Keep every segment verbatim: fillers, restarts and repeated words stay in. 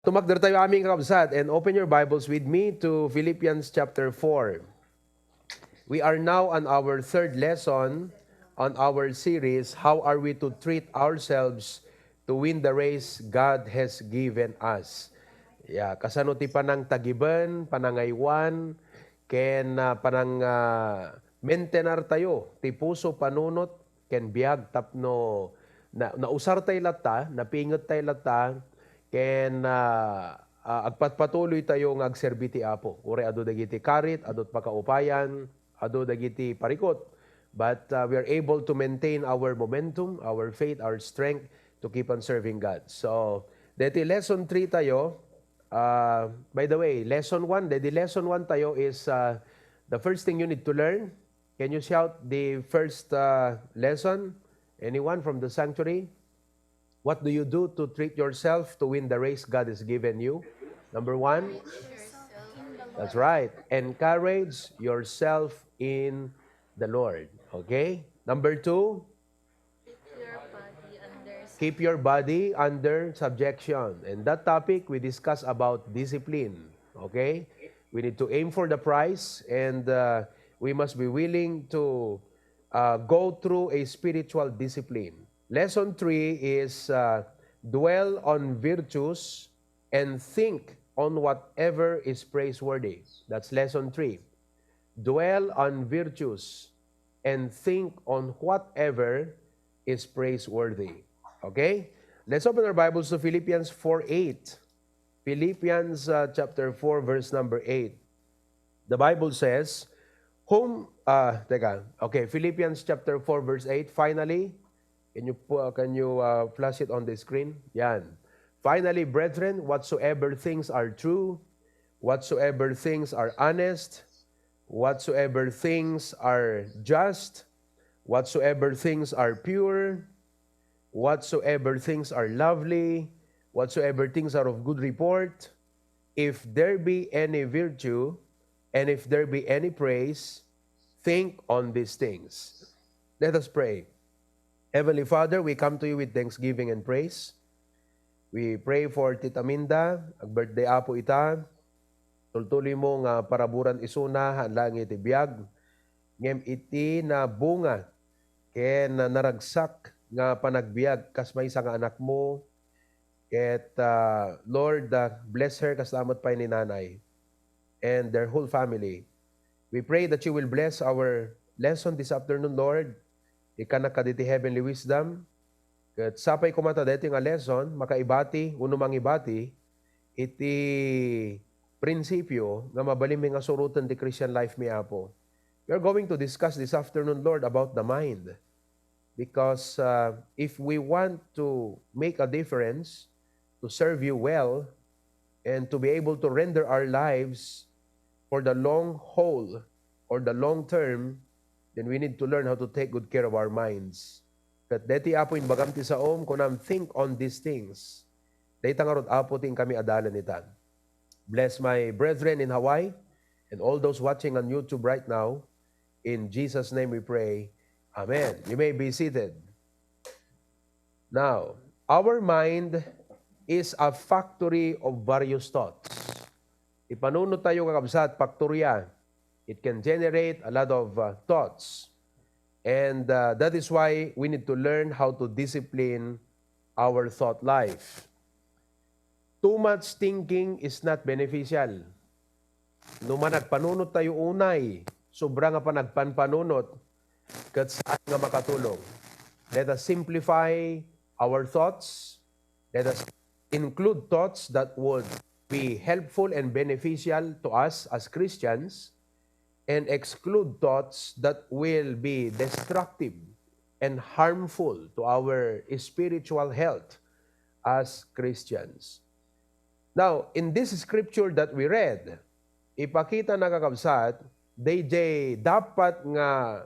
Tumakder tayo, amin kakabsat, and open your Bibles with me to Philippians chapter four. We are now on our third lesson on our series, How Are We to Treat Ourselves to Win the Race God Has Given Us? Yeah, kasano ti panangtagiben, panangaywan, ken, ah, panang, ah, maintenar tayo ti puso, panunot, ken biag tapno na, nausar tay latta, napinget tay latta, ken, ah, ah, agpatpatuloy tayo nga agserbi ti Apo. Uray adu dagiti karit, adu pakaupayan, adu dagiti parikut. But, ah, we are able to maintain our momentum, our faith, our strength to keep on serving God. So, deti lesson three tayo. Ah, by the way, lesson one, deti lesson one tayo is, ah, the first thing you need to learn. Can you shout the first, uh, lesson? Anyone from the sanctuary? What do you do to treat yourself to win the race God has given you? Number one. That's right. Encourage yourself in the Lord. Okay? Number two, keep your body under subjection. And that topic, we discuss about discipline. Okay? We need to aim for the prize, and, uh, we must be willing to, uh, go through a spiritual discipline. Lesson three is, uh, dwell on virtues and think on whatever is praiseworthy. That's lesson three. Dwell on virtues and think on whatever is praiseworthy. Okay? Let's open our Bibles to Philippians four eight. Philippians, uh, chapter four, verse number eight. The Bible says, whom, uh, teka, okay, Philippians chapter four, verse eight, finally, can you pu-, can you, uh, flash it on the screen? Yan. Finally, brethren, whatsoever things are true, whatsoever things are honest, whatsoever things are just, whatsoever things are pure, whatsoever things are lovely, whatsoever things are of good report, if there be any virtue, and if there be any praise, think on these things. Let us pray. Heavenly Father, we come to you with thanksgiving and praise. We pray for Tita Minda, ag-birthday apo ita. Tultuloy mo nga paraburan isuna, haan laeng iti biag. Ngem iti nabunga ken naragsak nga panagbiag kas maysa nga anakmo, ket, ah, Lord, ah, bless her kasla met pay ni Nanay and their whole family. We pray that you will bless our lesson this afternoon, Lord. Ikkannak kaditi heavenly wisdom. Ket sapay koma ta daytoy nga lesson, makaibati wenno mangibati iti prinsipio nga mabalinmi nga suroten ti Christian life mi, Apo. We are going to discuss this afternoon, Lord, about the mind. Because, uh, if we want to make a difference, to serve you well, and to be able to render our lives for the long haul or the long term, then we need to learn how to take good care of our minds. Ket deti, Apo, imbagam ti saom, kunam, think on these things. Dayta ngarud, Apo, ti inkami adalan ita. Bless my brethren in Hawaii and all those watching on YouTube right now. In Jesus' name we pray. Amen. You may be seated. Now, our mind is a factory of various thoughts. Ti panunot tayo, kakabsat, paktorya. It can generate a lot of, uh, thoughts. And, uh, that is why we need to learn how to discipline our thought life. Too much thinking is not beneficial. No managpanunot tayo unay, sobra nga panagpanpanunot, ket saan nga makatulong. Let us simplify our thoughts. Let us include thoughts that would be helpful and beneficial to us as Christians, and exclude thoughts that will be destructive and harmful to our spiritual health as Christians. Now, in this scripture that we read, ipakita na, kakabsat, dayjay dapat nga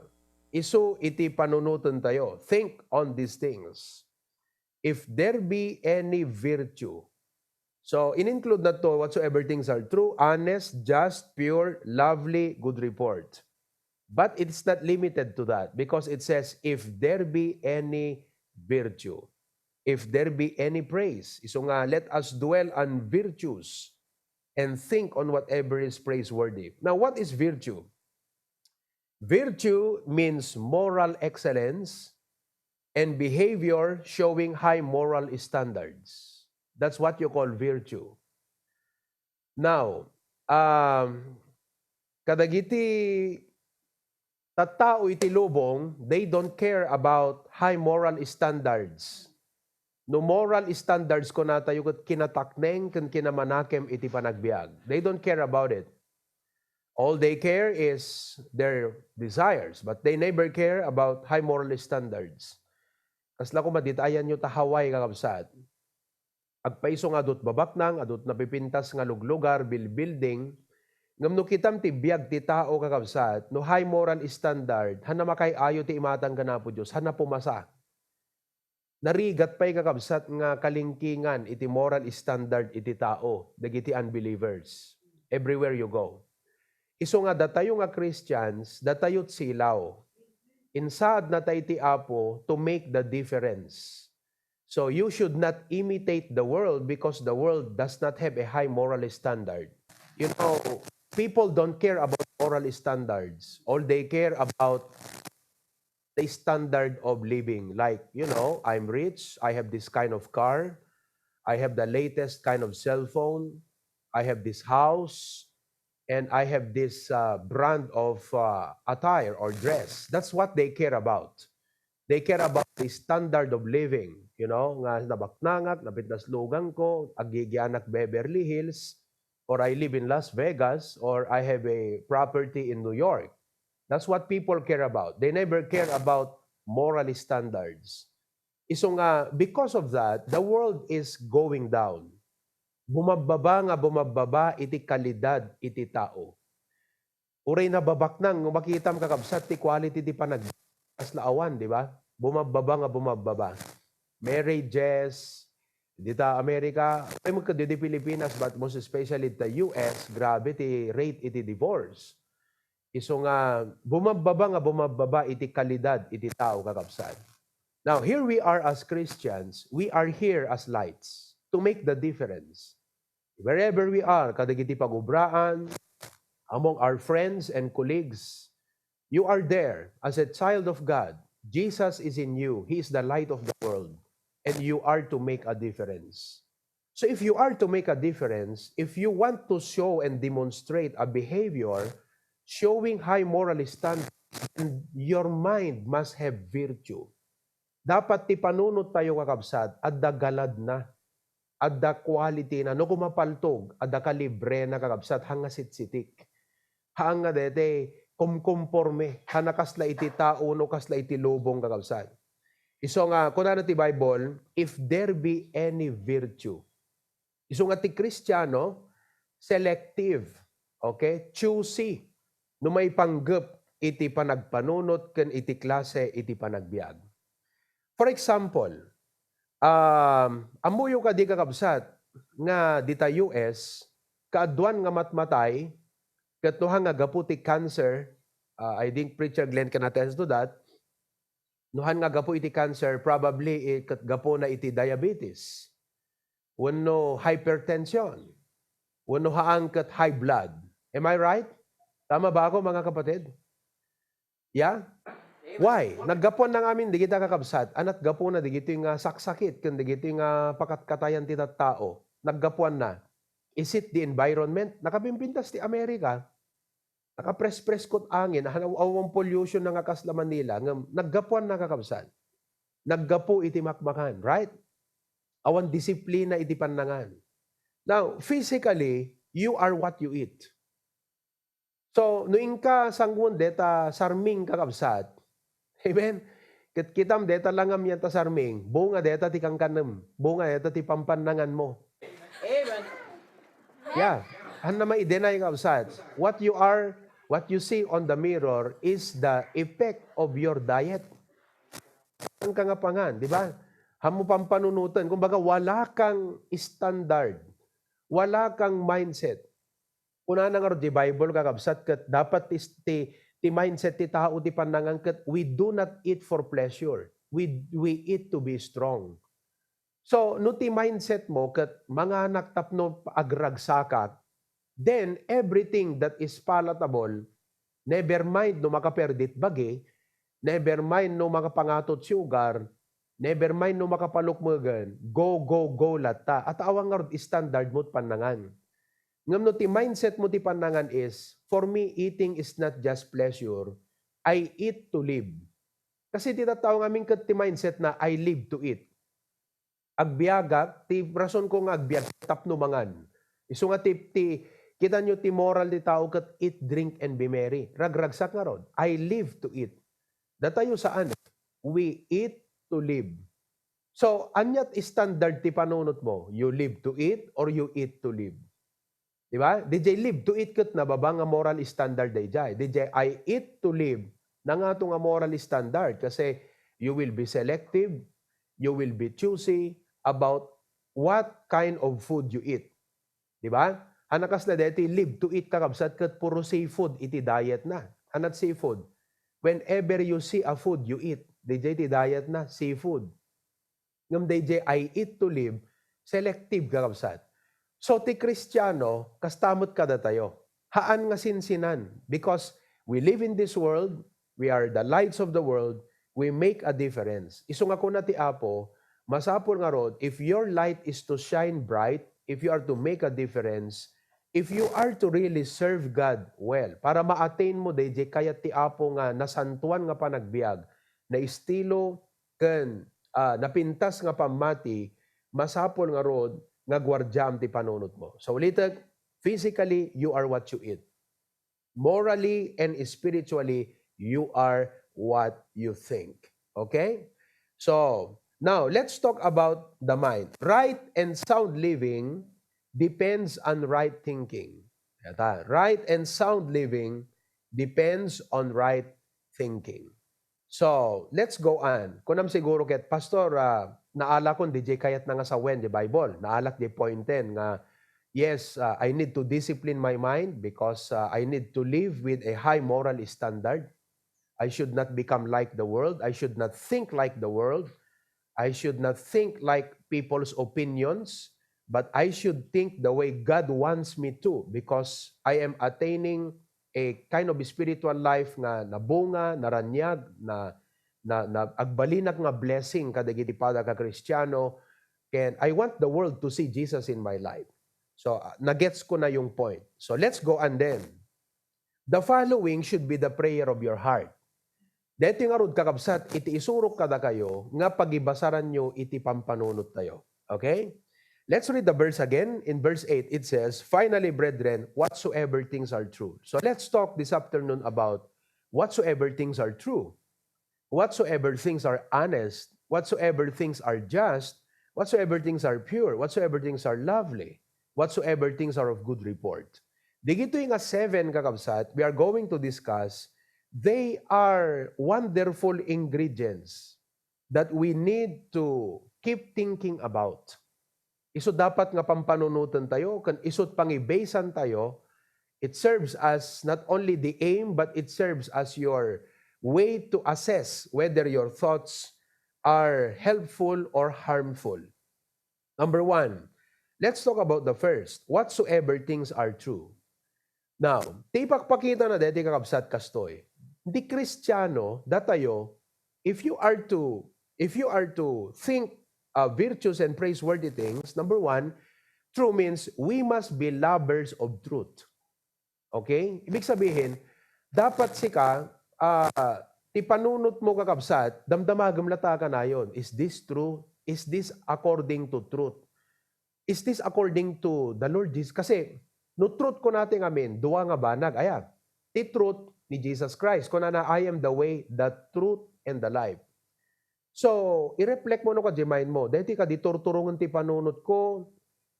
isu iti panunoten tayo. Think on these things. If there be any virtue. So, in-include na to, whatsoever things are true, honest, just, pure, lovely, good report. But it's not limited to that because it says, if there be any virtue. if there be any praise. Isu nga, let us dwell on virtues and think on whatever is praiseworthy. Now, what is virtue? Virtue means moral excellence and behavior showing high moral standards. That's what you call virtue. Now, um, kadagiti tattao iti lubong, they don't care about high moral standards. No moral standards, kunatayo, ket kinatakneng ken kinamanakem iti panagbiag. They don't care about it. All they care is their desires, but they never care about high moral standards. Kasla koma, dita ayanyo ta Hawaii, kakabsat. Agpayso nga adut babaknang, adut napipintas nga luglugar, bilbuilding. Ngem no kitam ti biag ti tao, kakabsat, no high moral standard, hanna makaay-ayo ti imatang ken Apo Dios, hanna pumasa. Narigat pay, kakabsat, nga kalingkingan iti moral standard iti tao, dagiti unbelievers, everywhere you go. Isu nga datayo nga Christians, datayot silaw. Insaadnatay ti Apo to make the difference. So you should not imitate the world because the world does not have a high moral standard. You know, people don't care about moral standards. All they care about the standard of living. Like, you know, I'm rich, I have this kind of car, I have the latest kind of cell phone, I have this house, and I have this uh, brand of uh, attire or dress. That's what they care about. They care about the standard of living, you know, nga nabaknangak, napintas luganko, agigianak Beverly Hills, or I live in Las Vegas, or I have a property in New York. That's what people care about. They never care about moral standards. Isu nga, because of that, the world is going down. Bumabbaba nga bumabbaba iti kalidad iti tao. Uray nababaknang, no makitam, kakabsat, ti quality ti panag-, kasla awan, di ba? Bumabbaba nga bumabbaba. Marriages, dita America, ay, magkadi di Pilipinas, but most especially the U S, grabe ti rate iti divorce. Isu nga, bumabbaba nga bumabbaba iti kalidad iti tao, kakabsat. Now, here we are as Christians, we are here as lights to make the difference. Wherever we are, kadagiti pagubraan, among our friends and colleagues, you are there as a child of God. Jesus is in you. He is the light of the world. And you are to make a difference. So if you are to make a difference, if you want to show and demonstrate a behavior showing high moral standard, and your mind must have virtue. Dapat ti panunot tayo, kakabsat, adda galadna, adda quality na. No kumapaltog, adda kalibre na, kakabsat, hanga sitsitik. Haan nga dete, kumkumporme, hana kasla iti tao, no kasla iti lubong, kakabsat. Isu nga, kunana ti Bible, "If there be any virtue." Isu nga ti Kristiano, selective, okay? Choosy no maipanggep iti panagpanunot ken iti klase iti panagbiag. For example, um, ammoyo kadi, kakabsat, nga dita U S, kaaduan nga matmatay, ket no haan nga gapu ti cancer, uh, I think Preacher Glenn can attest to that, no haan nga gapu iti cancer, probably, eh, ket gapuna iti diabetes, wenno hypertension, wenno haan ket high blood. Am I right? Tama ba ako, mga kapatid? Yeah? Why? Naggapuan na ngamin digita, kakabsat, a natgapuna digitoy nga saksakit ken digitoy nga pakatkatayan ti tattao. Naggapuan na. Is it the environment? Nakapimpintas ti Amerika. Nakaprespres kot angin, awan, awan pollution na nga kasla Manila, ngem naggapuan na, kakabsat. Naggapu iti makmakan, right? Awan disiplina iti pannangan. Now, physically, you are what you eat. So, no inka sanguan deta sarming, kakabsat, amen? Ket kitam deta langam yan ta sarming, bunga deta ti kankanem, bunga deta ti pampannanganmo. Amen. Yeah. Hanna mai-deny, kakabsat. What you are, what you see on the mirror is the effect of your diet. Ang kangapangan, di ba? Hanmo pampanunoten. Kumbaga, wala kang standard. Wala kang mindset. Kunana ngarud ti Bible, kakabsat, ket dapat ti, ti, ti mindset ti tao ti pannangan ket, "We do not eat for pleasure. We, we eat to be strong." So, no ti mindset mo ket manganak tapno agragsakak, then everything that is palatable, never mind no makaperdit bagi, never mind no makapangatot sugar, never mind no makapalukmegen, go, go, go latta. At awan ngarud standard mo ti pannangan. Ngem no ti mindset mo ti pannangan is, "For me, eating is not just pleasure. I eat to live." Kasi ti tattao ngamin ket ti mindset na, "I live to eat." Agbiagak, ti rason ko nga agbiag tapno mangan. Isu nga ti, ti, kita nyo ti moral ti tao ket eat, drink, and be merry. Ragragsak ngarud. I live to eat. Datayo saan. We eat to live. So, aniat standard ti panunot mo? You live to eat or you eat to live? Di ba? D J live to eat ket nababa nga moral standard dayjay. D J I eat to live, nangato nga moral standard kasi you will be selective, you will be choosy about what kind of food you eat. Di ba? Ania kasla deti live to eat kakabsat ket puro seafood iti diet na. Aniat seafood? Whenever you see a food, you eat. D J ti diet na, seafood. Ngem dayjay I eat to live, selective, kakabsat. So, ti Kristiano, kasta met kadatayo. Haan nga sinsinan, because we live in this world, we are the lights of the world, we make a difference. Isu nga kuna ti Apo, masapul ngarud, if your light is to shine bright, if you are to make a difference, if you are to really serve God well, para ma-attain mo dayjay kayat ti Apo nga nasantuan nga panagbiag, na estilo, ken, ah, napintas nga pammati, masapul ngarud nga guardiam ti panunotmo. So, ulitek, physically, you are what you eat. Morally and spiritually, you are what you think. Okay? So, now, let's talk about the mind. Right and sound living depends on right thinking. Eta, right and sound living depends on right thinking. So, let's go on. Kunam siguro ket, "Pastor, ah, naalakon dayjay kayatna nga sawen ti Bible. Naalak di pointen nga, yes, ah, I need to discipline my mind because, ah, I need to live with a high moral standard. I should not become like the world. I should not think like the world. I should not think like people's opinions, but I should think the way God wants me to because I am attaining a kind of spiritual life nga nabunga, naraniag, na, na, na agbalinak nga blessing kadagiti pada ka Kristiano, ken I want the world to see Jesus in my life." So, ah, nagets ko na yung point. So, let's go and then. The following should be the prayer of your heart. Daytoy ngarud, kakabsat, iti isurok kadakayo nga pagibasaranyo iti pampanunottayo. Okay? Let's read the verse again. In verse eight, it says, "Finally, brethren, whatsoever things are true." So let's talk this afternoon about whatsoever things are true, whatsoever things are honest, whatsoever things are just, whatsoever things are pure, whatsoever things are lovely, whatsoever things are of good report. Digitoy nga seven, kakabsat, we are going to discuss, they are wonderful ingredients that we need to keep thinking about. Isu dapat nga pampanunoten tayo, ken isut pangibasean tayo, it serves as not only the aim, but it serves as your way to assess whether your thoughts are helpful or harmful. Number one, let's talk about the first, whatsoever things are true. Now, ti ipakpakita na deti, kakabsat, kastoy. Di Kristiano, datayo, if you are to, if you are to think, uh, virtues and praiseworthy things, number one, true means we must be lovers of truth. Okay? Ibig sabihin, dapat sika, ah, ti panunot mo, kakabsat, damdamagem latta kanayon. Is this true? Is this according to truth? Is this according to the Lord Jesus? Kasi, no truth kunata ngamin, dua nga banag. Aya, ti truth ni Jesus Christ. Kunana, "I am the way, the truth, and the life." So, i-reflect mo no kadi mind mo. Daytoy kadi turturongen ti panunot ko,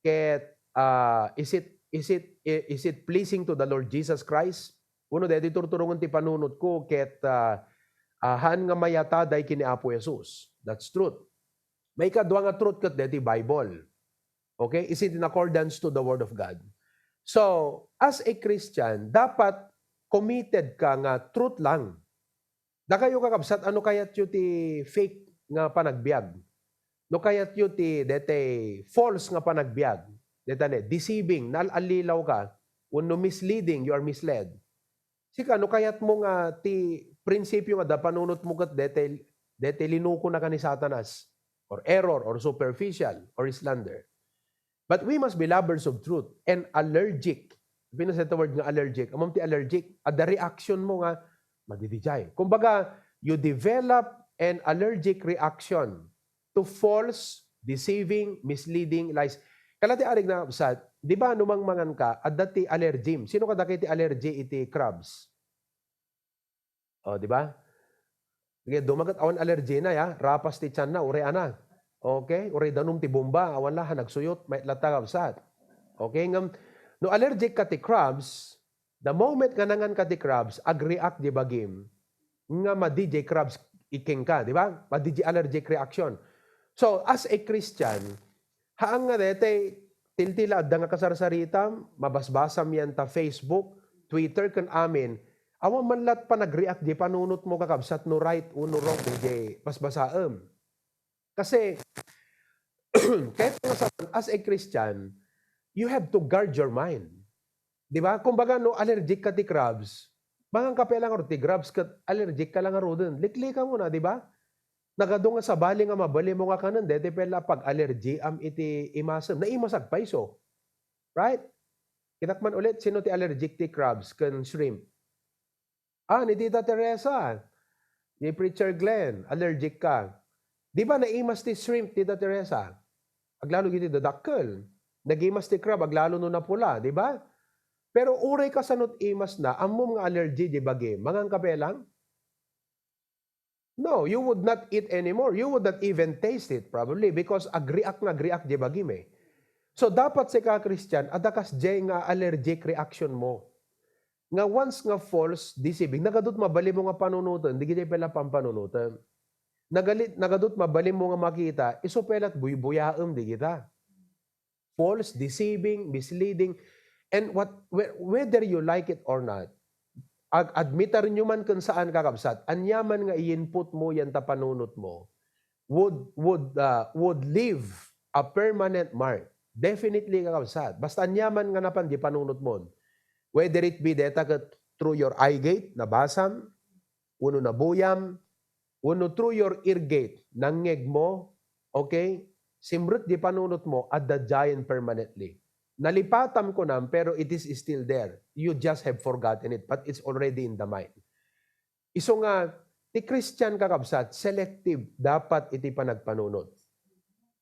ket, ah, is it, is it, i-, is it pleasing to the Lord Jesus Christ? Wenno daytoy turturongen ti panunot ko, ket, ah, ah, haan nga mayataday ken ni Apo Jesus. That's truth. Maikadua nga truth ket daytoy Bible. Okay? Is it in accordance to the Word of God? So, as a Christian, dapat committed ka nga truth lang. Dakayo, kakabsat, ano kayatyo ti fake nga panagbiag? no kayatyo ti detay false nga panagbiag, detane, deceiving, naal-allilaw ka, wenno misleading, you are misled. Sika, no kayatmo nga ti prinsipio nga adda panunotmo ket detay, detay linukonaka ni Satanas, or error, or superficial, or slander. But we must be lovers of truth and allergic. Pinaset the word nga allergic. Ammom ti allergic? Adda reaction mo nga, "Madi diay." Kumbaga, you develop an allergic reaction to false, deceiving, misleading lies. Kala ti arig na, sat, di ba, no mangmangan ka, adda ti allergy. Sino kadagiti allergy iti crabs? O, di ba? Sige, dumagat awan allergy na, ya. Rapas ti tiyan na, uray ana. Okay? Uray danum ti bomba, awan la, ha, nagsuyot, may latta, kabsat. Okay? Ngam, no allergic ka ti crabs, the moment nga nangan ka ti crabs, ag-react di bagim, nga madi jay crabs iking ka, di ba? Madi jay allergic reaction. So, as a Christian, haan nga detay, tiltila adda nga kasarsaritam, mabasbasam yan ta Facebook, Twitter, ken amin, awan man lat panag-react di panunot mo, kakabsat, no right o no wrong, di basbasaem. Kasi, kahit nga sa, as a Christian, you have to guard your mind. Di ba? Kumbaga, no allergic ka ti crabs, mangan ka pay lang ti crabs ket allergic ka lang ngaruden. Liklikam na, di ba? Nagadu nga sabali nga mabalin mo nga kanen, deti pay la pag-allergy am iti imasem. Naimas agpayso. Right? Kinak man ulit, sino ti allergic ti crabs ken shrimp? Ah, ni Tita Teresa. Ni Preacher Glenn, allergic ka. Di ba naimas ti shrimp, Tita Teresa? Aglalo giti dadakkel. Nagimas ti crab, aglalo no napula, di ba? Pero uray kasanot imas na, ammom nga allergy, di ba, Gim? Mangan ka pay lang? No, you would not eat anymore. You would not even taste it, probably, because ag-react nga ag-react di bagim eh. So, dapat sika, Christian, adda kasdiay nga allergic reaction mo. Nga once nga false, deceiving, nagadut mabalin mo nga panunoten, di kita pala pampanunoten. Nagalit, nagadut mabalin mo nga makita, isu pay la't buybuyaem di kita. False, deceiving, misleading, and what, whe-, whether you like it or not, ag-, admitar nyo man ken saan, kakabsat, aniaman nga i-input mo yan ta panunot mo would, would, ah, would leave a permanent mark. Definitely, kakabsat. Basta aniaman nga napan di panunot mo. Whether it be deta ket through your eye gate, nabasam, wenno nabuyam, wenno through your ear gate, nangngeg mo, okay? Simrek di panunot mo, adda diayen permanently. Nalipatam kunam, pero it is still there. You just have forgotten it, but it's already in the mind. Isu nga, ti Christian, kakabsat, selective dapat iti panagpanunot.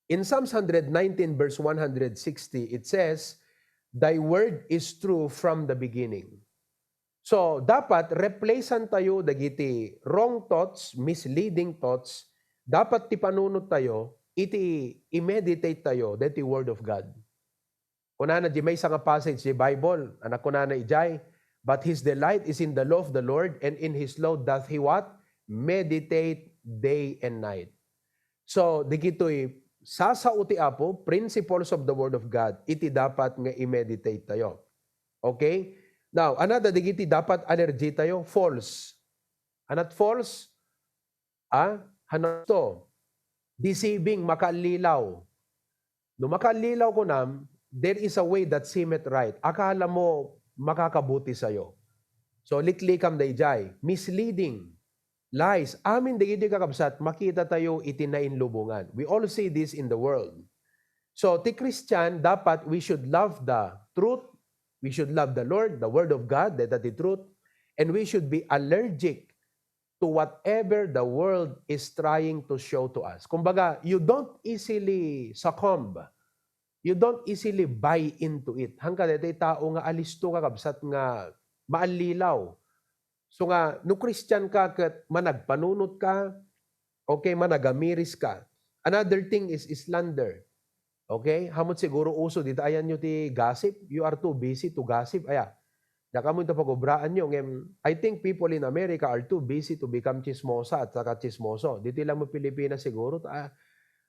In Psalms hundred nineteen verse one hundred sixty, it says, "Thy word is true from the beginning." So, dapat replacean tayo dagiti wrong thoughts, misleading thoughts. Dapat ti panunot tayo, iti i-meditate tayo, dagiti Word of God. Kunana di maysa nga passage di Bible, a nakunana idiay, "But his delight is in the law of the Lord, and in his law doth he" what? "Meditate day and night." So, digitoy sasao ti Apo, principles of the Word of God, iti dapat nga i-meditate tayo. Okay? Now, another, digiti dapat allergy tayo, false. Anat false? Ah, hano to? Deceiving, makaallilaw. No makaallilaw kunam, there is a way that seemeth right. Akala mo makakabuti sayo. So, liklikam daydiay. Misleading, lies. Amin dagiti kakabsat, makita tayo iti nainlubongan. We all see this in the world. So, ti Christian, dapat we should love the truth. We should love the Lord, the Word of God, that, that the truth. And we should be allergic to whatever the world is trying to show to us. Kumbaga, you don't easily succumb. You don't easily buy into it. Hangka daytoy tao nga alisto, kakabsat, nga maallilaw. So nga, no Christian ka ket managpanunot ka, okay, managamiris ka. Another thing is slander. Okay? Hamo't siguro uso dita, ayanyo ti gossip. You are too busy to gossip. Aya, diak ammo ita pagobraanyo. Ngem, I think people in America are too busy to become chismosa at saka chismoso. Ditoy lang mo Pilipinas siguro, ta, ah,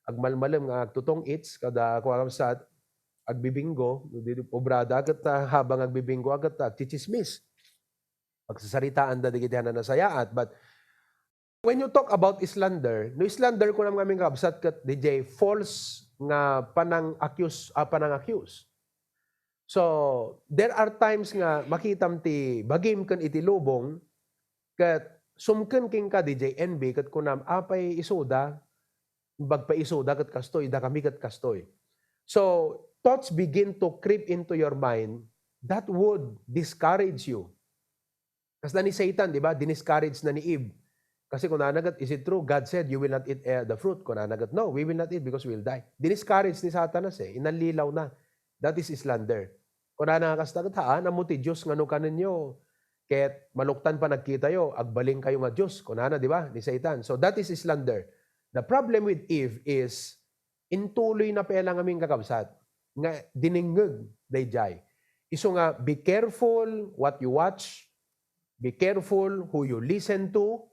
agmalmalem nga agtutong-its, kada kuwam sa agbibingo, di, obrada ket, ah, habang agbibingo, ket, ah, agchichismis. Pagsasaritaan da dagiti a nasayaat, but when you talk about slander, no slander ko naman kami kabsat ket D J false nga panang-accuse, ah, panang-accuse. So, there are times nga makitam ti bagim ken iti lubong, ket sumken kenka D J N B, ket kunam, "Apay isuda, bagpaisuda ket kastoy, dakami ket kastoy." So, thoughts begin to creep into your mind that would discourage you. Kasla ni Satan, di ba? Diniscourage na ni Eve. Kasi kunana ket, "Is it true? God said you will not eat, eh, the fruit." Kunana ket, "No, we will not eat because we'll die." Diniscourage ni Satanas, eh. Inallilaw na. That is slander. Kunana nga kasta ket, "Haan, ammo ti Dios nga no kanenyo, ket maluktan panagkitayo, agbalinkayo nga Dios." Kunana, di ba? Ni Satan. So, that is slander. The problem with Eve is, intuloy na pay la ngamin, kakabsat, nga dinengngeg daydiay. Isu nga, be careful what you watch, be careful who you listen to,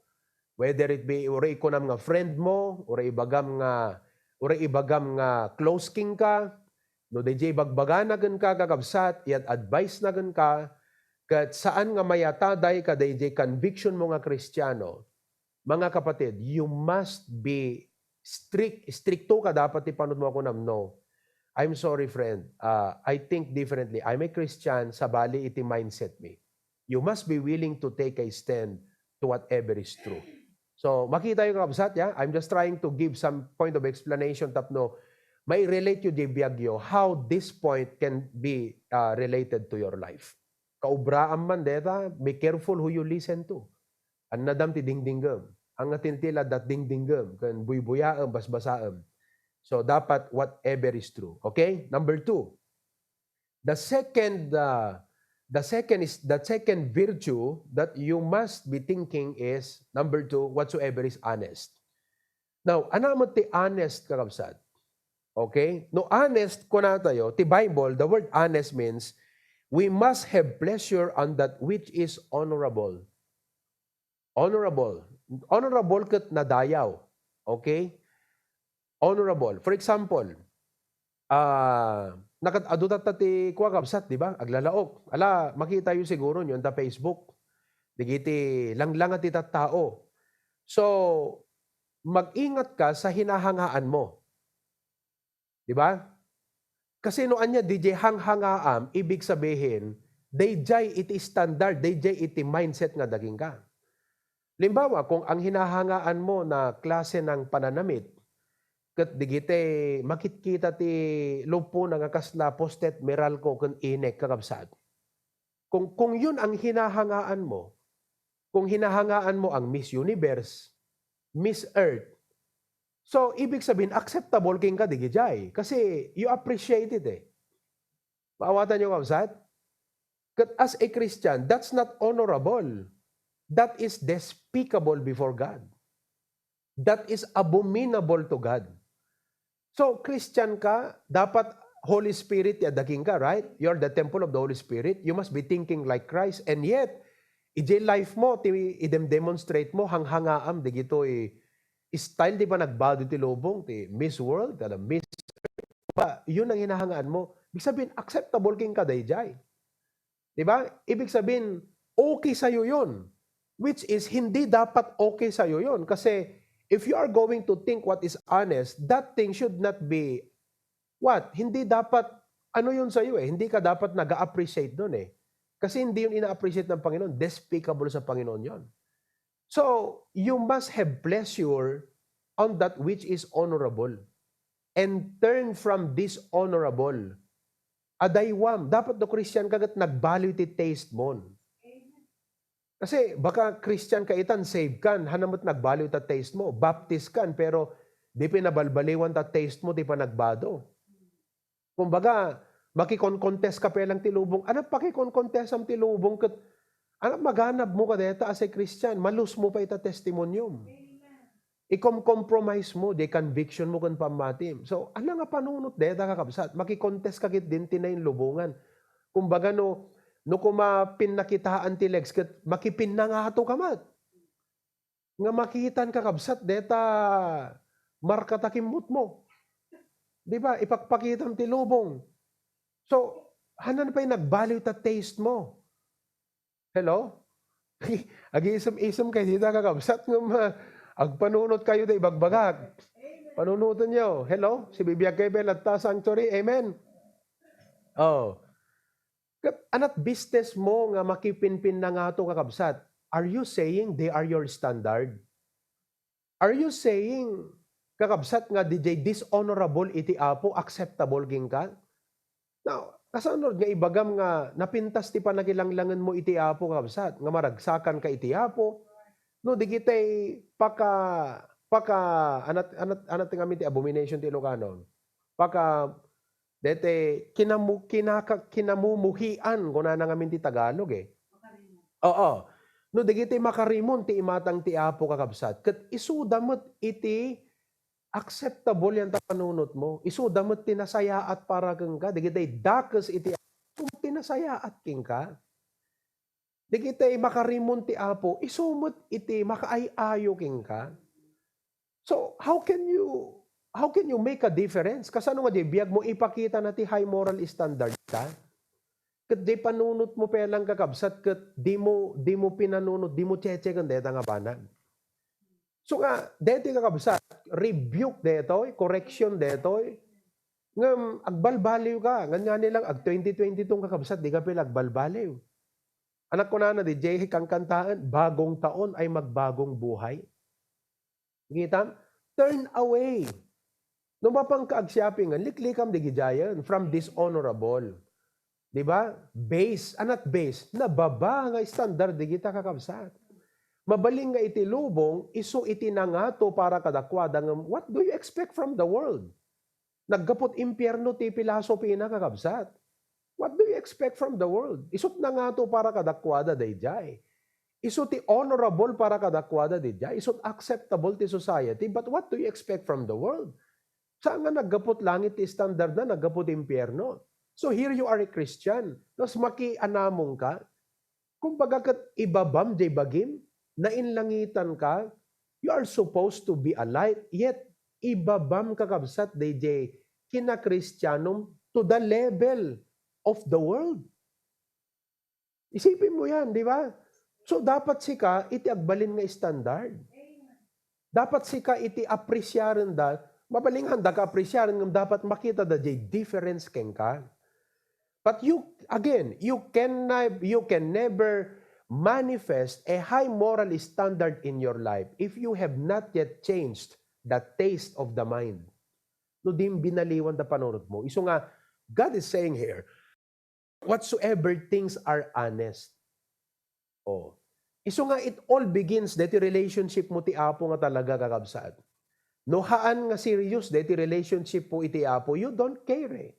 whether it be, uray kunam nga friend mo, uray ibagam nga, uray ibagam nga close kenka, no, daydiay ibagbagana kenka, kakabsat, i-advise na kenka, ket saan nga mayataday kadaydiay conviction mo nga Kristiano, mga kapatid, you must be strict. Strikto ka dapat ti panunotmo a kunam, "No, I'm sorry, friend. Ah, I think differently. I'm a Christian, sabali iti mindset mi." You must be willing to take a stand to whatever is true. So, makitayo, kakabsat, ya? I'm just trying to give some point of explanation tapno mai-relate yo di biag yo how this point can be, ah, related to your life. Kaubraam man deta, be careful who you listen to. Annadam ti dingdinggem. Ania ti inted ti dingdinggem ken buybuyaem, basbasaem. So, dapat whatever is true. Okay? Number two, the second, uh, the second is, the second virtue that you must be thinking is, number two, whatsoever is honest. Now, ania met ti honest, kakabsat? Okay? No honest, kunatayo, ti Bible, the word honest means, we must have pleasure on that which is honorable. Honorable. Honorable ket nadayaw. Okay? Honorable. For example, ah, nakat-adu tatta ti kua, kabsat, di ba? Aglalaok. Ala, makitayo siguro niyo anta Facebook. Dagiti langlanga ti tattao. So, mag-ingat ka sa hinahangaan mo. Di ba? Kasi no ania diay hanghangaam, ibig sabihin, daydiay iti standard, daydiay iti mindset nga daginka. Halimbawa, kung ang hinahangaan mo na klase ng pananamit, ket dagiti makitkita ti lupona nga kasla postet, Meralco ken Inek, kakabsat. Kung, kung yun ang hinahangaan mo, kung hinahangaan mo ang Miss Universe, Miss Earth, so, ibig sabihin, acceptable kenka diay. Kasi you appreciate it, eh. Maawatan niyo, kabsat? Ket as a Christian, that's not honorable. That is despicable before God. That is abominable to God. So, Christian ka, dapat Holy Spirit ti adda kenka, right? You're the temple of the Holy Spirit. You must be thinking like Christ. And yet, idiay life mo, ti idem-demonstrate mo, hanghangaam dagitoy style ti panagbado ti lubong, ti Miss World, kada Miss, ba, yun ang hinahangaan mo. Ibig sabihin, acceptable kenka daydiay. Di ba? Ibig sabihin, okay sa'yo yun. Which is, hindi dapat okay sa'yo yun. Kasi, if you are going to think what is honest, that thing should not be, what? Hindi dapat, ano yun sa'yo eh. Hindi ka dapat nag-a-appreciate nun eh. Kasi hindi yun ina-appreciate ng Panginoon. Despicable sa Panginoon yun. So, you must have pleasure on that which is honorable and turn from dishonorable. Adaywam, dapat no Christian ka, ket nagbaliw ti taste mon. Kasi baka Christian ka itan, saved kan, hana met nagbaliw ta taste mo, baptist kan, pero di pinabalbaliwan ta taste mo ti panagbado. Kumbaga, makikon-contest ka pay lang ti lubong. Ano pakikon-contestam ti lubong ket ano maganab mo kadeta as a Christian? Malus mo pay ta testimonium. Ikom-compromise mo, di conviction mo ken pammatim. So, ano nga panunot deta, kakabsat? Makikontest ka ket din ti nainlubongan. Kumbaga, no, no kuma pinnakitaan ti legs ket makipinnangato ka met. Nga makitan, kakabsat, deta marka ta kimmut mo. Di ba? Ipakpakitam ti lubong. So, hanan pay nagbaliw ta taste mo. Hello? Agiisem-isem kay dita, kakabsat, nga ma-, Agpanunot kayo da ibagbagak. Panunoten yo. Hello? Sibibiag kayo pay latta sanctuary. Amen? Oh. Ket anat business mo nga makipinpinnangato, kakabsat? Are you saying they are your standard? Are you saying, kakabsat, nga diay dishonorable iti Apo, acceptable kenka? Now, kasano nga ibagam nga napintas ti panakilanglangenmo iti Apo, kakabsat, nga maragsakanka iti Apo? No, digitay paka-, paka-, anat-, anat-, anat ngamin ti abomination ti Ilocano? Paka-, dete kinamu-, kinaka-, kinamumuhian, kunana ngamin ti Tagalog, eh. Oo. No, digitay makarimon ti imatang ti Apo, kakabsat, ket isuda met iti acceptable yan ta panunotmo. Isuda met ti nasayaat para kenka. Digitay dakes iti Apo, isu met ti nasayaat kenka. Digitay makarimon ti Apo, isu met iti makaay-ayo kenka. So, how can you, how can you make a difference? Kasano nga diay biagmo ipakitana ti high moral standard ta? Ket diay panunotmo pay lang, kakabsat, ket dimo, dimo pinanunot, dimo chechecken deta nga banag. So nga, detoy, kakabsat, rebuke detoy, correction detoy. Ngem agbalbaliwka, ngan ngani lang ag twenty twenty-two, kakabsat, dika pay la agbalbaliw. Anak, kunana diay kankantaen, "Bagong taon ay magbagong buhay." Kitam? Turn away. No mapanka ag-shopping, liklikam digidiayen from dishonorable. Di ba? Base, anat base, nababa nga standard digita, kakabsat. Mabalin nga iti lubong, isu iti nangato para kadakuada, ngem what do you expect from the world? Naggapu't impierno ti philosophy na, kakabsat. What do you expect from the world? Isut nangato para kadakuada daydiay. Isu ti honorable para kadakuada daydiay. Isut acceptable ti society. But what do you expect from the world? Saan nga naggapu't langit ti standard na, naggapu't impierno? So here you are a Christian. Tapos makianamongka. Kumbaga ket ibabam jay bagim, nainlangitanka, you are supposed to be a light, yet ibabam, kakabsat, dayjay kinakristianom to the level of the world. Isipin mo yan, di ba? So, dapat sika iti agbalin nga standard. Dapat sika iti apresiarenda, mabalin nga daka apresiaren, ngem dapat makitada jay difference kenka. But you, again, you can nev-, you can never manifest a high moral standard in your life if you have not yet changed the taste of the mind. No, di binaliwan da panunot mo. Isu nga, God is saying here, "Whatsoever things are honest." Oh. Isu nga, it all begins deti relationship mo ti Apo nga talaga, kakabsat. No haan nga serious deti relationship mo iti Apo, you don't care eh.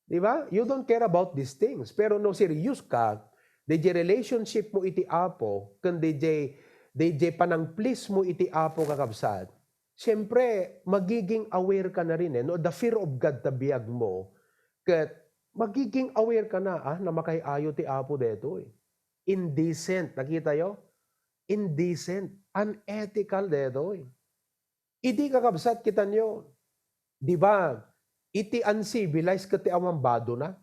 Di ba? You don't care about these things. Pero no serious ka, deti relationship mo iti Apo, ken deti, deti panang-please mo iti Apo, kakabsat, siyempre, magiging aware ka na rin eh. No, the fear of God ta biag mo, ket magiging aware ka na, ah, na makay-ayo ti Apo detoy. Indecent. Nakita yo? Indecent. Unethical detoy. Idi, kakabsat, kitanyo, di ba, iti uncivilized ket ti awan badona?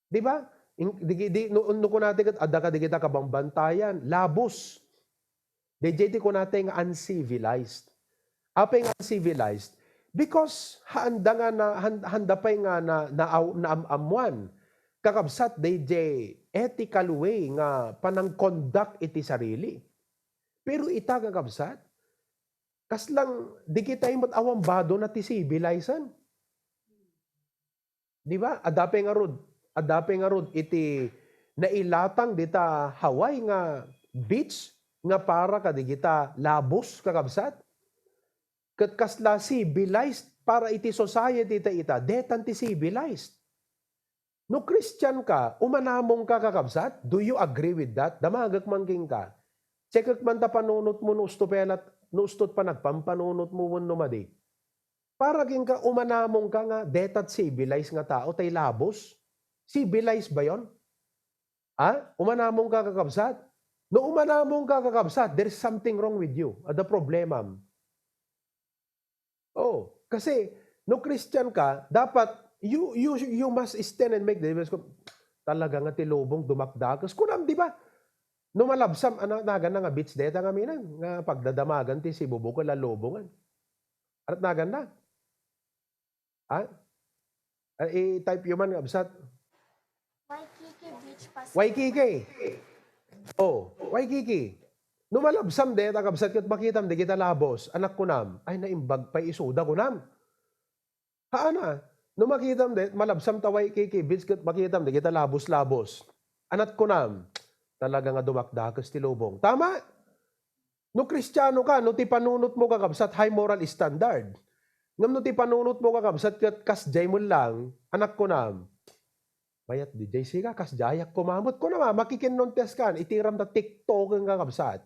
Di ba? In-, di, di, no, no kunati ket adda kadagita kabambantayan, labus. Dayjay ti kunati nga uncivilized. Apay nga uncivilized? Because haanda nga na, han-, haanda pay nga na, na, naam-ammoan, kakabsat, dayjay ethical way nga panang-conduct iti sarili. Pero ita, kakabsat, kaslang dagitay met awan badona ti civilized. Di ba? Adda pay ngarud, adda pay ngarud iti nailatang dita Hawaii nga beach nga para kadagita labus, kakabsat. Ket kasla civilized para iti society ta ita, detan ti civilized. No Christian ka, umanamong ka, kakabsat? Do you agree with that? Damagek man kenka. Checkek man ta panunot mo no usto pay lat-, no usto ti panagpampanunot mo wenno madi. Para kenka, umanamong ka nga detat civilized nga tao, tay labus? Civilized ba yon? Ha? Umanamong ka, kakabsat? No umanamong ka, kakabsat, there's something wrong with you. Adda problemam. Oh, kasi no Christian ka, dapat you, you, you must stand and make the difference. Talaga nga ti lubong dumakdakes. Kunam, di ba? No malabsam, ano naganna nga beach deta ngamin, nga pagdadamagan ti sibubukel a lubongen? Ano naganna? Ha? Ah, i-type yo man, kabsat. Waikiki Beach, Pacific. Waikiki. Oh, Waikiki. No malabsam deta, kabsat, ket makitam dagita labos, anak kunam, ay, naimbag pay isuda kunam. Haana, no makitam de, malabsam ta Waikiki Beach ket makitam dagita labos-labos. Anak kunam, talaga nga dumakdakes ti lubong. Tama? No Kristiano ka, no ti panunotmo, kakabsat, high moral standard. Ngem no ti panunotmo, kakabsat, ket kasdiay met lang, anak kunam, mayat di jay sika, kasdiayak koma met. Kunam a, makikinnontes kan, itiram ta TikToken, kakabsat.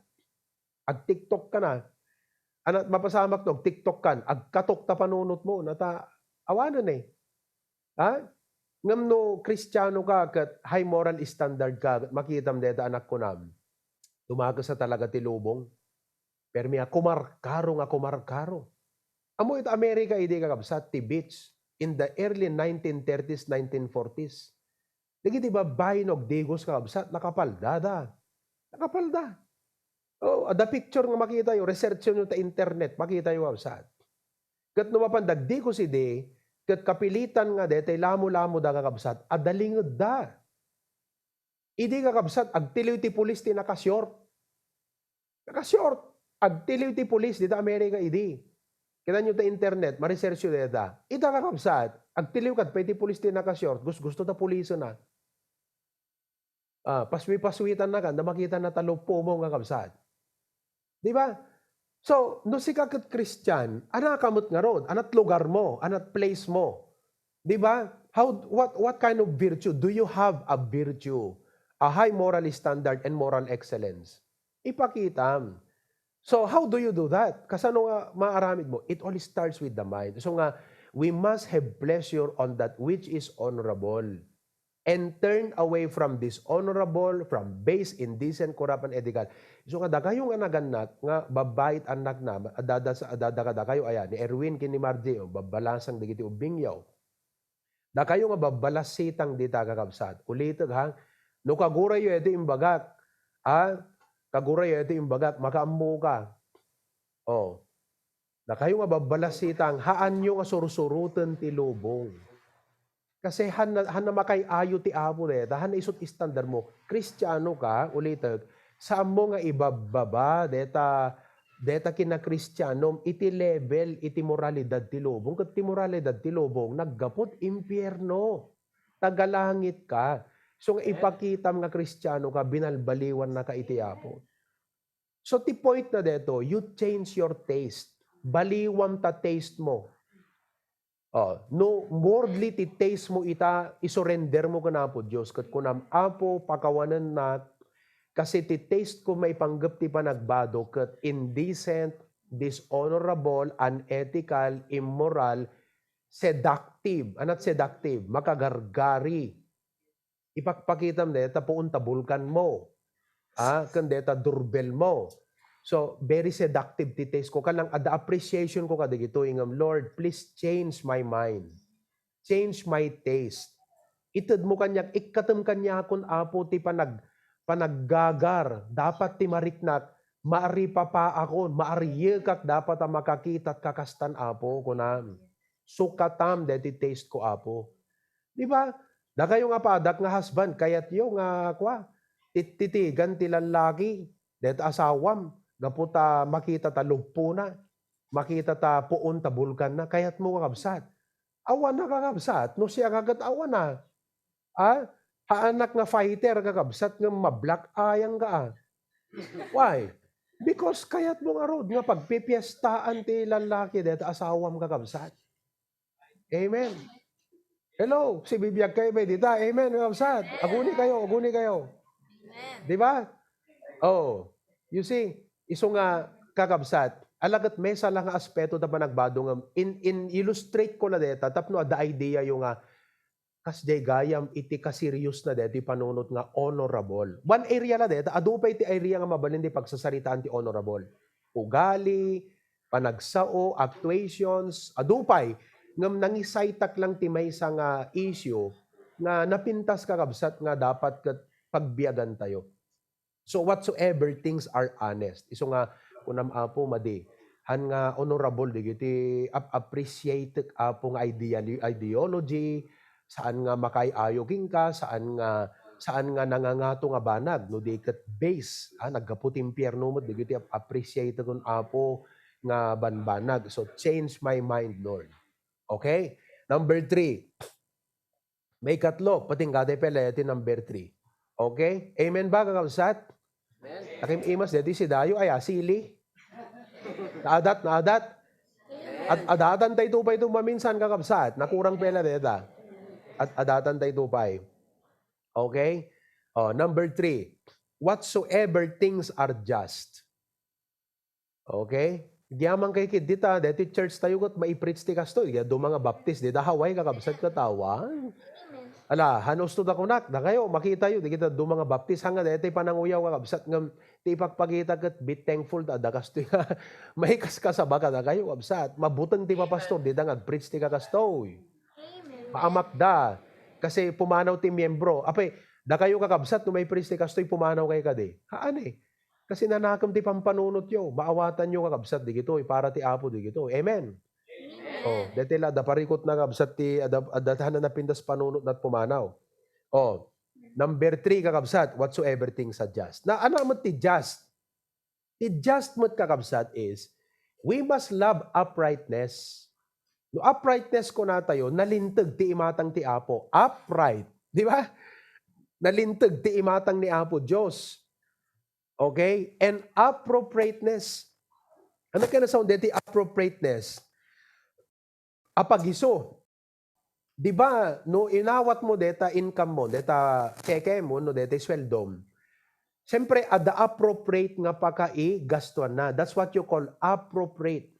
Ag-TikTok ka na. Ano, mapasamak no ag-TikTok kan, agkatok ta panunotmo, nata, awanen eh. Ha? Ngem no Kristiano ka ket high moral standard ka, ket makitam deta, anak kunam, dumakes a talaga ti lubong. Permi a kumarkaro nga kumarkaro. Ammo ita Amerika idi, kakabsat, ti beach in the early nineteen thirties, nineteen forties. Dagiti babbai no agdigos, kakabsat, nakapaldada. Nakapalda. Oh, adda picture nga makitayo, researchyo ta internet, makitayo, kabsat. Ket no mapan dagdigos idi, ket kapilitan nga detay lamulamoda, kakabsat, adda lingedda. Idi, kakabsat, agtiliw ti pulis ti naka-short. Naka-short. Agtiliw ti pulis dita Amerika idi. Kitanyo ta internet, ma-researchyo deta. Ita, kakabsat, agtiliw ket pay ti pulis ti naka-short, gusgusto ta pulisena. Ah, paswi-paswitanna kan, ta makitanna ta luppo mo nga kabsat. Di ba? So, no sika ket Christian, anaka met ngarud, anat lugar mo, anat place mo. Di ba? How, what, what kind of virtue? Do you have a virtue? A high moral standard and moral excellence. Ipakitam. So, how do you do that? Kasano nga maaramid mo? It all starts with the mind. So nga, we must have pleasure on that which is honorable and turn away from dishonorable, from base, indecent, corrupt, and illegal. So nga, dakayo nga nagannak, nga babbai it annakna, adada, adada kadakayo, aya, ni Erwin ken ni Margie, o, babbalasang dagiti ubbingyo. Dakayo nga babbalasitang dita, kakabsat. Ulitek, ha? No kagurayo iti imbagak, ha? Kagurayo iti imbagak, makaammoka. Oh. Dakayo nga babbalasitang, haanyo nga sursuroten ti lubong. Kasi han, han na makay-ayo ti Apo deta, han isut standard mo. Kristiano ka, ulitek, saanmo nga ibabbaba deta, deta kinakristianom iti level iti moralidad ti lubong, ket ti moralidad ti lubong naggapu ti impierno. Tagalangit ka. So nga ipakitam nga Kristiano ka, binalbaliwan na ka iti Apo. So ti point na deto, you change your taste. Baliwam ta taste mo. Oh, no worldly ti taste mo ita, isurrender mo ken Apo Dios, ket kunam, Apo, pakawanennak, kasi ti taste ko maipanggep ti panagbado ket indecent, dishonorable, unethical, immoral, seductive. Anat seductive? Makagargari. Ipakpakitam deta puon ta bulkan mo. Ah, ken deta durbel mo. So, very seductive ti taste ko. Kalang adda appreciation ko kadagitoy ngem, Lord, please change my mind. Change my taste. Ited mo kaniak, ikkatem kaniakon, Apo, ti panag-, panaggagar. Dapat ti mariknak, maaripapaakon, maariyekak, dapat a makakitat kakastan, Apo, kunam. Sukatam deti taste ko, Apo. Di ba? Dakayo nga padak nga husband, kayatyo nga, kua, tittitigan ti lallaki, deta asawam, gapu ta makita ta luppona, makita ta puon ta bulkanna, kayatmo, kakabsat. Awan a, kakabsat, no siak a ket awan a. Ah? Haanak nga fighter, kakabsat, nga ma-black eye-angka, ah. Why? Because kayatmo ngarud nga pagpipiestaan ti lallaki deta asawam, kakabsat. Amen. Hello, sibibiag kayo ba dita? Amen, kakabsat. Aguni kayo, aguni kayo. Amen. Di ba? Oh, you see, isu nga, kakabsat, ala ket maysa la nga aspeto ta panagbado nga in, in illustrate ko la deta tapno adda idea yo nga kasdiay gayam iti kaseriosna deti panunot nga honorable. One area la deta, adu pay ti area nga mabalin ti pagsasaritaan ti honorable. Ugali, panagsao, actuations, adu pay, ngem nangisaytak lang ti maysa nga issue nga napintas, kakabsat, nga dapat ket pagbiagantayo. So, whatsoever things are honest. Isu nga, kunam, Apo, madi, han nga honorable dagiti ap-, appreciate, Apo, nga ideali-, ideology, saan nga makaay-ayo kenka, saan nga, saan nga nangangato nga banag, no di ket base, ah, naggapu ti impierno met dagiti ap-, appreciate kun Apo nga banbanag. So, change my mind, Lord. Okay? Number three. Maikatlo, patingga tayo pala ti number three. Okay? Amen ba, kakabsat? Amen. Nakim-imas deti si Dayo, ay, ah, sili. Naadat, naadat. Ad-, adatan tayo to pay to maminsan, kakabsat. Nakurang pala deta. Ad-, adatan tayo to pay. Okay? Oh, number three. Whatsoever things are just. Okay? Agyaman kay kit dita, deti church tayo ket maipreach ti kastoy. Adu nga baptis, dita Hawaii, kakabsat, ket awan. Ala, han usto da kunak, dakayo, makitayo, dagiti adu nga baptis, hanga deti pananguyaw, kakabsat, ngem ti ipakpakita ket be thankful ta adda kastoy nga maikaskasaba kadakayo, kabsat. Mabuteng ti papastor, dita nga agpreach ti kakastoy. Maamakda. Kasi pumanaw ti miyembro. Apay, dakayo, kakabsat, no maipreach ti kastoy, pumanaw kay kadi. Haan eh. Kasi nanakem ti pampanunotyo. Maawatanyo, kakabsat, digitoy. Para ti Apo digitoy. Amen. Amen. Oh, deti la, adda parikutna, kabsat, ti adda, adda ti napintas panunotna ket pumanaw. Oh, number three, kakabsat, whatsoever things are just. Na, ania met ti just? Ti just met, kakabsat, is we must love uprightness. No uprightness kunatayo, nalinteg ti imatang ti Apo. Upright. Di ba? Nalinteg ti imatang ni Apo Dios. Okay? And appropriateness. Ano kaya nasaon deti appropriateness? Apagiso. Di ba, no inawat mo deta income mo, deta keke mo, no deta sweldom, siyempre, adda appropriate nga pakaigastuanna. That's what you call appropriate.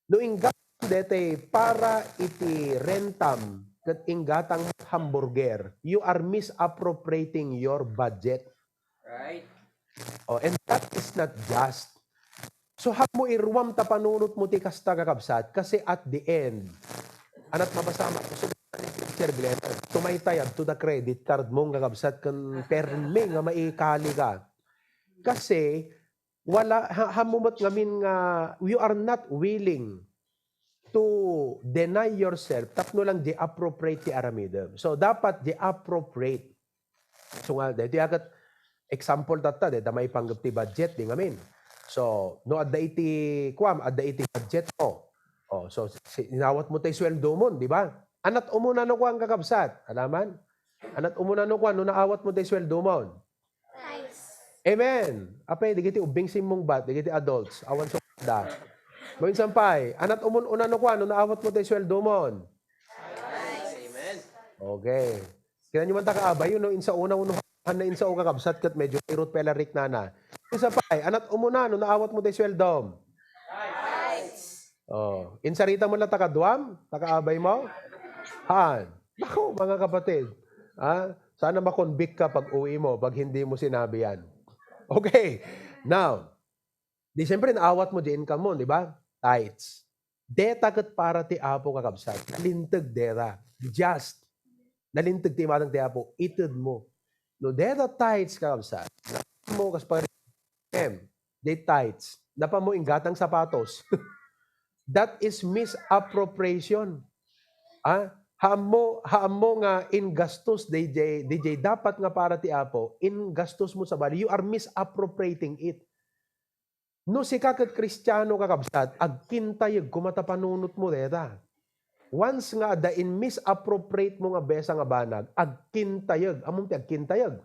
No inggatam deta para iti rentam, ket inggatam hamburger, you are misappropriating your budget. Right. Oh, and that is not just. So, haanmo iruam ta panunotmo ti kasta, kakabsat, kasi at the end, ania ti mapasamak, so, Sir Glenn, tumaytay adto da credit card mo, kakabsat, ken permi nga maikali ka. Kasi, wala, ha-, haanmo met ngamin nga you are not willing to deny yourself tapno lang di appropriate ti aramidem. So, dapat di appropriate. So nga, daytoy a ket example tatta, dayta maipanggep ti budget, di ngamin. So, no adda iti, kuam, adda iti budget mo. Oh, so, si-, inawat mo tay sweldo mo, di ba? Ania ti umuna no kuan, kakabsat? Alaman? Ania ti umuna no kuan, no naawat mo tay sweldo mo? Tithes. Amen. Apay, digiti ubbing simmungbat, digiti adults, awan sukada. Maminsan pay, ania ti umun-una no kuan, no naawat mo tay sweldo mo? Tithes. Amen. Okay. Kinanyo man ta kaabayo, no, insaona, no, han na insao, kakabsat, ket medyo irut pay la riknana. Maminsan pay, ania ti umuna, no naawat mo tay sweldo mo? Tithes. Oh, insarita mo la ta kaduam, ta kaabay mo? Haan. Naku, mga kapatid. Ah, sana makonbik ka pag-uwi mo, pag hindi mo sinabi yan. Okay. Now, di siyempre, naawat mo di income mo, di ba? Tithes. Deta ket para ti Apo, kakabsat. Nalinteg deta. Just. Nalinteg ti imatang ti Apo. Ited mo. No, deta tithes, kakabsat. Mo, kas pa-, em, di tithes. Napan mo inggatang sapatos. That is misappropriation. Ah, haanmo, haanmo nga ingastos, D J, D J, dapat nga para ti Apo, ingastos mo sabali. You are misappropriating it. No sika ket Kristiano, kakabsat, agkintayeg koma ta panunot mo deta. Once nga adda in misappropriate mo nga besa nga banag, agkintayeg. Ammom ti agkintayeg?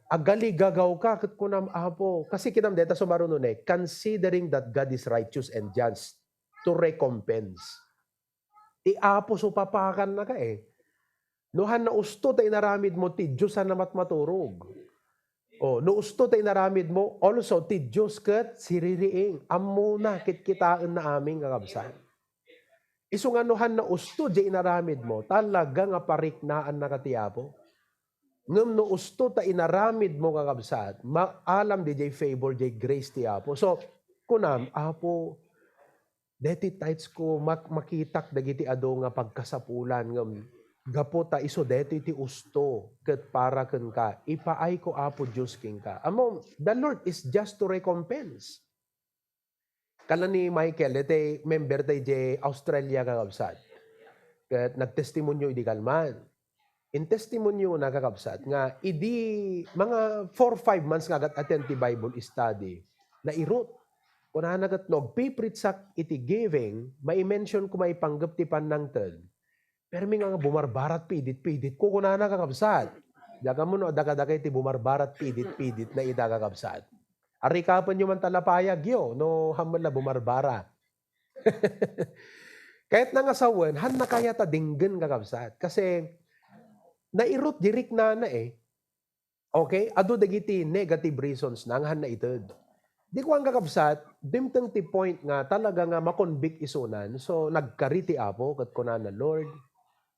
Agaligagaw ka ket kunam, Apo, kasi kinam deta sumaruno ne, considering that God is righteous and just to recompense. Ti Apo supapakanna ka eh. No han na usto ta inaramid mo, ti Dios han na matmaturog. Oh, no usto ta inaramid mo, also ti Dios ket siririing. Ammona, kitkitaenna amin, kakabsat. Isu nga no han na usto diay inaramid mo, talaga nga pariknaanna ka ti Apo. Ngem no usto ta inaramid mo, kakabsat, maalam diay favor, diay grace ti Apo. So, kunam, Apo, deti tithes ko, mak-, makitak dagiti adu nga pagkasapulan, ngem gapu ta isu daytoy ti usto ket para kenka. Ipaayko, Apo Dios, kenka. Ammom, the Lord is just to recompense. Kala ni Michael, daytoy member tayo idiay Australia, kakabsat. Ket nagtestimonio idi kalman. In testimoniona, kakabsat, nga idi mga four, five months nga agat-attend ti Bible study, nairut. Kunana ket no agpipreachak iti giving, mai-mention ko maipanggep ti pannangted. Permi nga bumarbarat pidit-pidit ko, kunana, kakabsat. Diak ammo no adda kadakayo ti bumarbarat pidit-pidit na ita, kakabsat. Arikapenyo man ta lapayagyo no hamella bumarbara. Kayatna nga sawen, hanna kayat a denggen, kakabsat. Kasi nairut di riknana, eh. Okay? Adu dagiti negative reasons na nga hanna ited. Di kuan, kakabsat, dimteng ti point nga talaga nga makonbik isunan. So, nagkari ti Apo ket kunana, "Lord,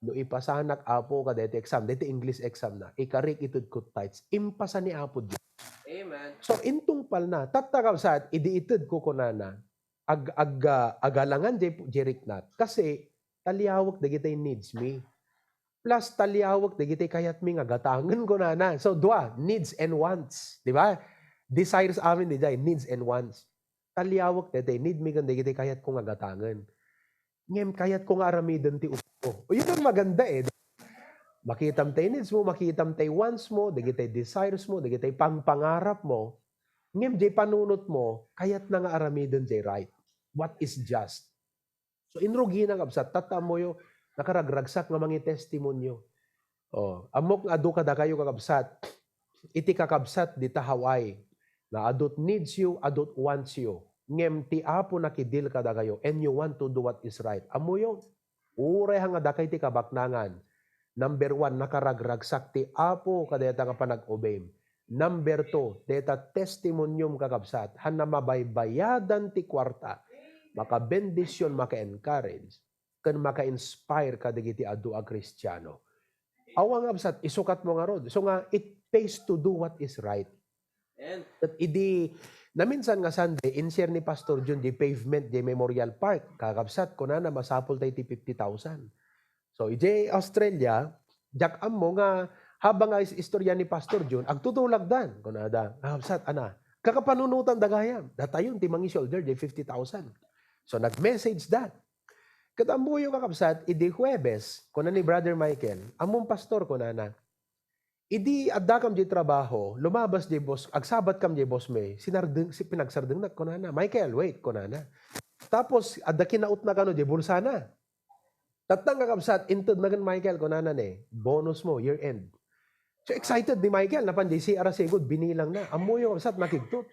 no ipasanak, Apo, kadaytoy exam," daytoy English exam na, "ikarik itedko tithes." Impasa ni Apo Dios. Amen. So, intungpalna. Tatta, kabsat, idi itedko, kunana, ag-, ag-, ah, agalangan jay, jay riknak. Kasi, taliawek dagiti needs mi. Plus, taliawek dagiti kayatmi nga gatangen, kunana. So, dua, needs and wants. Di ba? Desires amin, di jay, needs and wants. Taliawek dagiti need mi ken dagiti kayatko nga gatangen. Ngem kayatko nga aramiden ti usto. O, yun ang maganda, eh. Makitam tay needs mo, makitam tay wants mo, dagiti desires mo, dagiti pangpangarap mo. Ngem jay panunot mo, kayatna nga aramiden jay right. What is just? So, inrugina, kabsat, tatta ammoyo, nakaragragsak nga mangitestimonio. Oh, ammok nga adu kadakayo, kakabsat. Iti kakabsat dita Hawaii, nga adut needs you, adut wants you. Ngem ti Apo nakidil kadakayo, and you want to do what is right. Ammoyo, uray ha nga dakay ti kabaknangan. Number one, nakaragragsak ti Apo kadayta nga panag-obim. Number two, dayta testimonium, kakabsat, hanna mabaybayadan ti kuarta, makabendision, maka-encourage, ken maka-inspire kadagiti adu a Kristiano. Awan, kabsat, isukatmo ngarud. So nga, it pays to do what is right. Amen. Ket idi, naminsan nga Sunday, in-share ni Pastor Jun di pavement di Memorial Park. Kakabsat, kunana, masapul tay ti fifty thousand. So, idiay Australia, diak ammo nga habang nga is-, istorya ni Pastor Jun, agtutulagdan. Kunada, "Kabsat, ana, kakapanunotan da gayam. Datayon ti mangi-shoulder di fifty thousand." So, nag-message da. Ket ammoyo, kakabsat, idi Huwebes, kuna ni Brother Michael, "Ammom, Pastor," kunana, "idi addakam di trabaho, lumabas di boss, agsabatkam di boss mi, sinardeng, si, pinagsardengnak," kunana. "Michael, wait," kunana. Tapos, adda kinautna kano di bulsana. Tattang, kakabsat, intedna ken Michael, kunana ni, "Bonus mo, year end." So excited ni Michael, napan di C R a sigud, binilangna. Ammoyo, kabsat, nakigtot.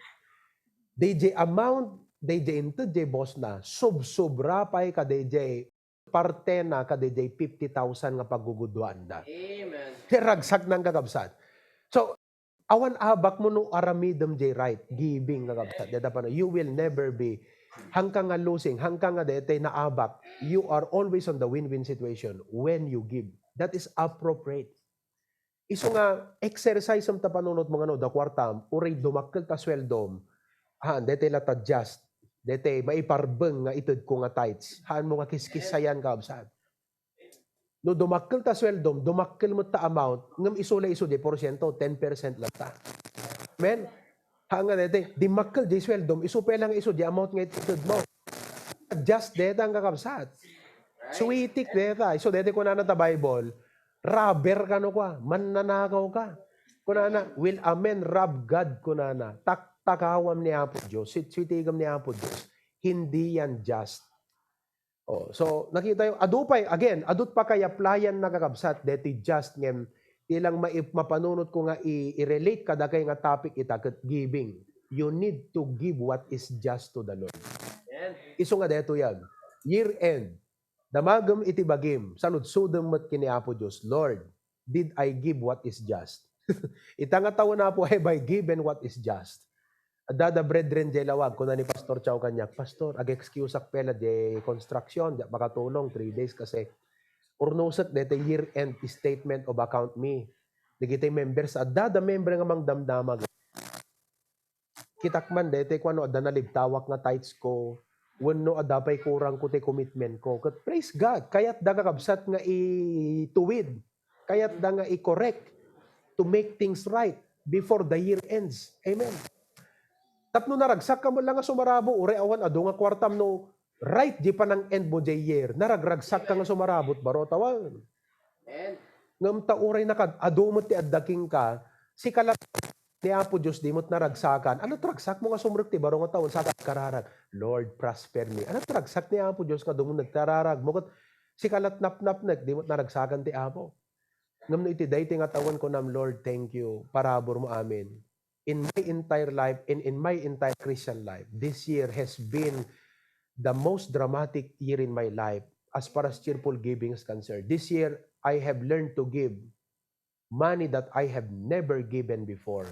Di jay amount, di jay inted, jay boss na, subsobra pay ka di jay parte na ka di jay fifty thousand nga pagguguduanda. Amen. Ti ragsakna, kakabsat. So, awan abak mo no aramidem jay right, giving, kakabsat. Deta pa, you will never be, hangka nga losing, hangka nga deta naabak, you are always on the win-win situation when you give. That is appropriate. Isu nga, exercise-em ta panunot mo nga no, da kuartam, uray dumakkel ta sueldom, han, deta la ta just, deta maiparbeng nga itedko nga tithes, han mo nga kiskissayan, kabsat. No dumakkel ta sueldom, dumakkel met ta amount, ngem isu la isu di porsiento, ten percent latta. Amen? Ha nga dete, dimmakkel di sueldom, isu pay lang isu di amount nga itedmo. Just deta nga, kabsat. Suitik deta. Isu deta kunana ta Bible, robber kano kua, mannanakaw ka. Kunana, "Will a man rob God?" kunana. Taktakawam ni Apo Dios, suitsuitigam ni Apo Dios. Hindi yan just. Oh, so, nakita yo, adu pay, again, adut pa kay applyan na, kakabsat, deti just ngem, ti lang mai-, mapanunot ko nga i-, i-relate kadakay nga topic ita ket giving. You need to give what is just to the Lord. Amen. Isu nga deto yan. Year end. Damagem iti bagim, saludsodem met ken ni Apo Dios, "Lord, did I give what is just?" Ita nga tawen, Apo, have I given what is just? Adda da brethren jay lawag, kuna ni Pastor Chow kaniak, "Pastor, ag-excuseak pay la jay construction, diak makatulong, three days kasi urnosek deta year-end statement of account mi." Dagiti members, adda da member nga mangdamdamag. Kitak man deta kuano, adda nalibtawak nga tithes ko. wenno adda pay kurangko ti commitmentko. Ket praise God, kayatda, kakabsat, nga ituwid. Kayatda nga i-correct, to make things right before the year ends. Amen. Tapno naragsakka met la nga sumarabo, uray awan adu nga kuartam no right di panang-end mo jay year, naragragsakka nga sumarabot baro a tawen. Amen. Ngem ta uray nakad-adu met ti adda kenka, sika la ni Apo Dios di met naragsakan. Ania ti ragsakmo nga sumrek ti baro nga tawen, saka agkararag, "Lord, prosper me." Ania ti ragsak ni Apo Dios nga adu met nagkararag mo ket sika la ti napnapnek, di met naragsakan ti Apo. Ngem no iti daytoy nga tawen, kunam, "Lord, thank you. Paraburmo amin." In my entire life and in my entire Christian life, this year has been the most dramatic year in my life as far as cheerful giving is concerned. This year, I have learned to give money that I have never given before,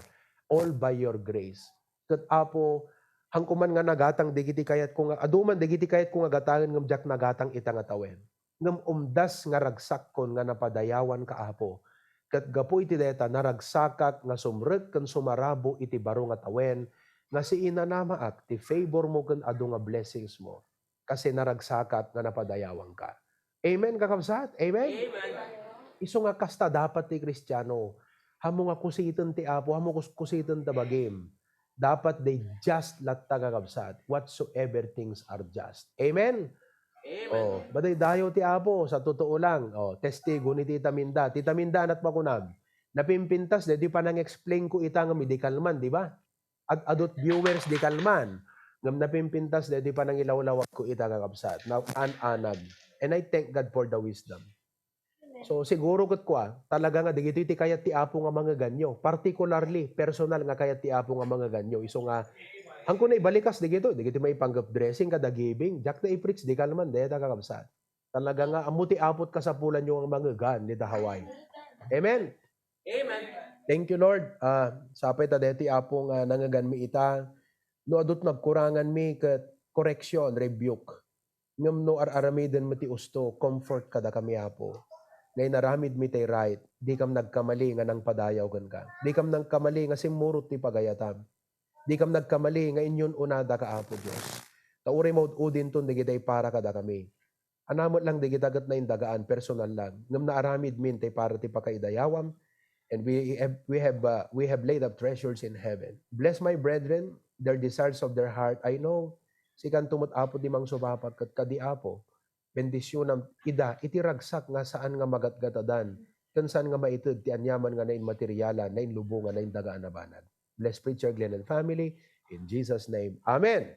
all by your grace. Ket, Apo, hanko man nga nagatang dagiti kayatko nga, adu man dagiti kayatko nga gatangen ngem diak nagatang ita nga tawen. Ngem umdas nga ragsakkon nga napadayawanka, Apo. Ket gapu iti dayta, naragsakak nga sumrek ken sumarabo iti baro nga tawen, nga siinanamaak ti favor mo ken adu nga blessings mo, kasi naragsakak nga napadayawanka. Amen, kakabsat? Amen? Amen. Isu nga kasta dapat ti Kristiano. Hammo nga kusiten ti Apo, hammo kus-, kusiten ta bagim. Dapat they just latta, kakabsat. Whatsoever things are just. Amen? Amen. Oh, madaydayaw ti Apo, sa totoo lang. Oh, testigo ni Tita Minda. Tita Minda, anat makunam? Napimpintas, daytoy panang-explain ko ita nga medical man, di ba? Ad-adut viewers di kalman. Ngem napimpintas daytoy panangilawlawag ko ita, kakabsat. Now, an-anag. And I thank God for the wisdom. So, siguro ket kua, talaga nga dagitoy ti kayat ti Apo nga mangeganyo. Particularly, personal nga kayat ti Apo nga mangeganyo. Isu nga, hanko na ibalikas dagitoy, dagitoy maipanggep dressing kada giving. Diak na i-preach di kalman, dayta, kakabsat. Talaga nga, ammo ti Apo ti kasapulanyo nga mangegan dita Hawaii. Amen? Amen. Thank you, Lord. Ah, sapay ta daytoy, Apo, nga nangeganmi ita. No adut nagkuranganmi ket correction, rebuke. Ngem no ar-aramiden met ti usto, comfort kadakami, Apo. Nga inaramidmi tay right, dikam nagkamali nga nangpadayaw kenka. Dikam nagkamali nga simmurot ti pagayatam. Dikam nagkamali nga inyun-unadaka, Apo Dios. Ta uray maud-udinton dagiti para kadakami. Ania met lang dagita ket naindagaan, personal lang. Ngem naaramidmin tay para ti pakaidayawam, and we have, we have, uh, we have laid up treasures in heaven. Bless my brethren, their desires of their heart. I know, sikanto met, Apo, ti mangsubapa ket kadi, Apo, bendisionam ida iti ragsak nga saan nga magatgatadan, ken saan nga maited ti aniaman nga nainmaterialan, nainlubongan, naindagaan a banag. Bless preacher Glenn and family, in Jesus' name. Amen.